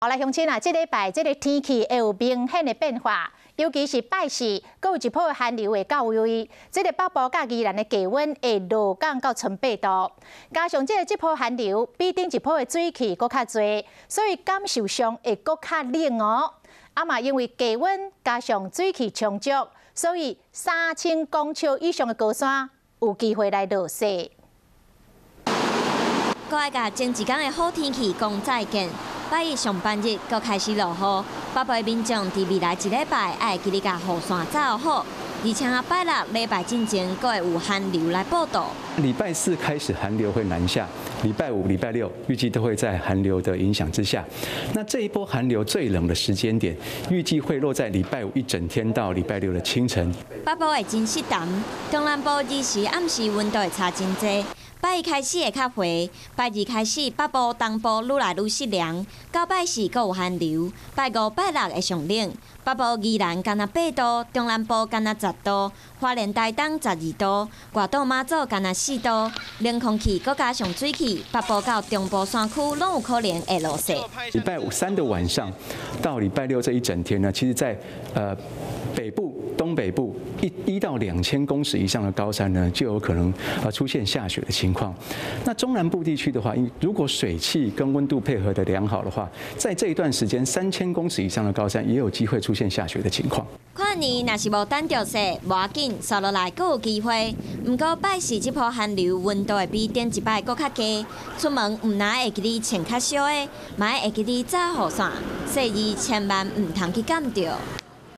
好來，鄉親啊，這禮拜這个天氣會有明顯的變化，尤其是拜四，閣有一波寒流會到位，這个北部佮宜蘭的低溫會落降到賰8度，加上這个這波寒流比頂一波的水汽閣較濟，所以感受上會閣較冷哦。啊嘛，因為低溫加上水汽充足，所以3000公尺以上的高山有機會來落雪。閣愛共前一工的好天氣講再見。拜一上班日，閣開始落雨。北部民眾佇未來一禮拜愛記得共雨傘罩好，而且啊拜六禮拜進前，閣會有寒流來報到。禮拜四開始寒流會南下，禮拜五、禮拜六預計都會在寒流的影響之下。那這一波寒流最冷的時間點，預計會落在禮拜五一整天到禮拜六的清晨。北部會真濕澹，中南部日時暗時溫度會差真濟。拜一開始會較回，拜二開始北部、東部愈來愈濕涼，到拜四閣有寒流，拜五、拜六會上冷。北部宜蘭干焦8度，中南部干焦10度，花蓮、台東12度，外島馬祖干焦4度。冷空氣閣加上水汽，北部到中部山區攏有可能會落雪。禮拜五三的晚上到禮拜六這一整天呢，其實在北部、東北部1到2000公尺以上的高山呢，就有可能出現下雪的情況。那中南部地區的話，如果水汽跟溫度配合得良好的話，在這一段時間，3000公尺以上的高山也有機會出現下雪的情況。跨年若是無等著雪，無要緊，紲落來閣有機會。毋過拜四這波寒流溫度會比頂一擺閣較低，出門毋但會記得穿較少的，嘛會記得罩雨傘，細膩千萬毋通去感著。